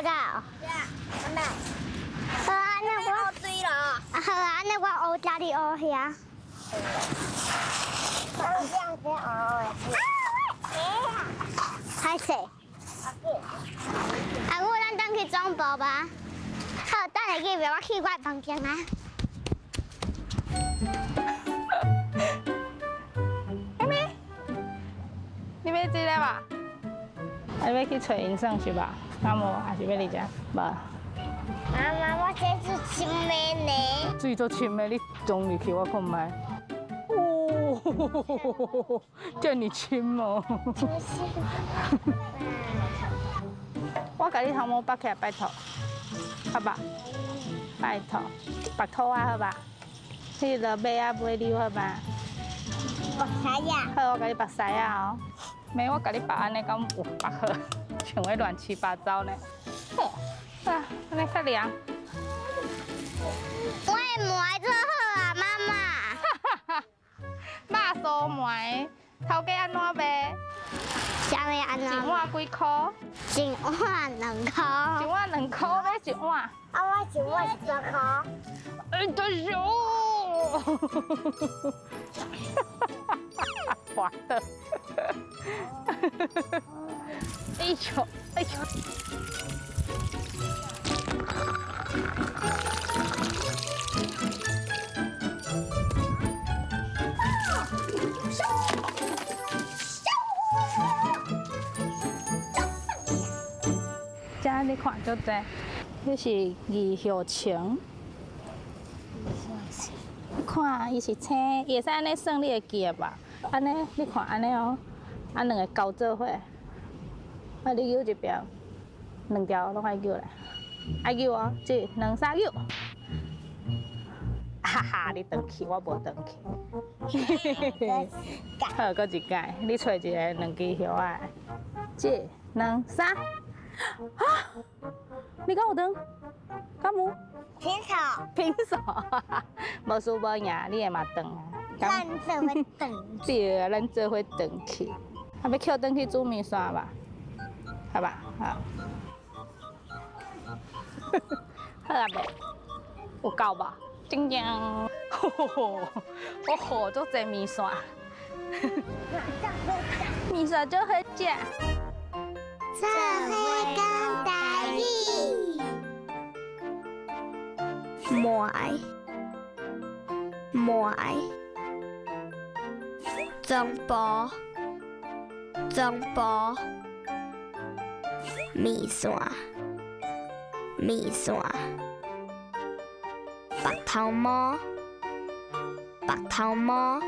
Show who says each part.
Speaker 1: 啦。好啊，那我
Speaker 2: 水了。
Speaker 1: 好啊，那我學這裡學遐。
Speaker 2: 這樣子學。
Speaker 1: 歹勢。阿母，咱轉去總部吧。好，等下去，我去我的房間啊。
Speaker 3: 妹妹，你欲這个吧？啊，你欲去揣𪜶耍是吧？敢無？還是欲佇遮？無。
Speaker 1: 媽媽，我這是深的呢。
Speaker 3: 水足深的，你撞入去我看覓。哦，這爾深哦。我共你頭毛拔起來，拜託，好吧？拜託，拔土啊，好吧？彼个馬仔尾溜好吧？
Speaker 1: 拔屎仔。
Speaker 3: 好，我共你拔屎仔哦。沒，我共你拔按呢，敢有拔好？像咧亂七八糟呢。好，啊，按呢較涼。
Speaker 1: 我的糜做好啊，媽媽。
Speaker 3: 肉酥糜，頭家按怎賣？
Speaker 1: 啥物按怎？
Speaker 3: 一碗幾箍？
Speaker 1: 一碗2箍。
Speaker 3: 一碗2箍，買一碗。
Speaker 1: 啊，我一碗10箍。
Speaker 3: 哎，對喲。滑的。哎呦，哎呦。這你看足濟，這是二葉蟲。你看，伊是青，伊會使按呢算，你會記得吧？按呢，你看按呢哦，啊兩個交做伙，啊你扭一邊，兩條攏愛扭來，愛扭哦，一、兩、三，扭。哈哈，你轉去，我無轉去。好，閣一擺，你揣一个兩支葉仔，一、兩、三。啊！你敢有轉？敢有？
Speaker 1: 平手。
Speaker 3: 平手，無輸無贏，你會嘛轉啊？
Speaker 1: 咱做伙轉。
Speaker 3: 對啊，咱做伙轉去。啊，欲抾轉去煮麵線吧？好吧，好。好啊未？有夠無？真正，我和足濟麵線。麵線足好食。
Speaker 1: 做伙講台語。糜，糜，總部，總部，麵線，麵線，白頭毛，白頭毛，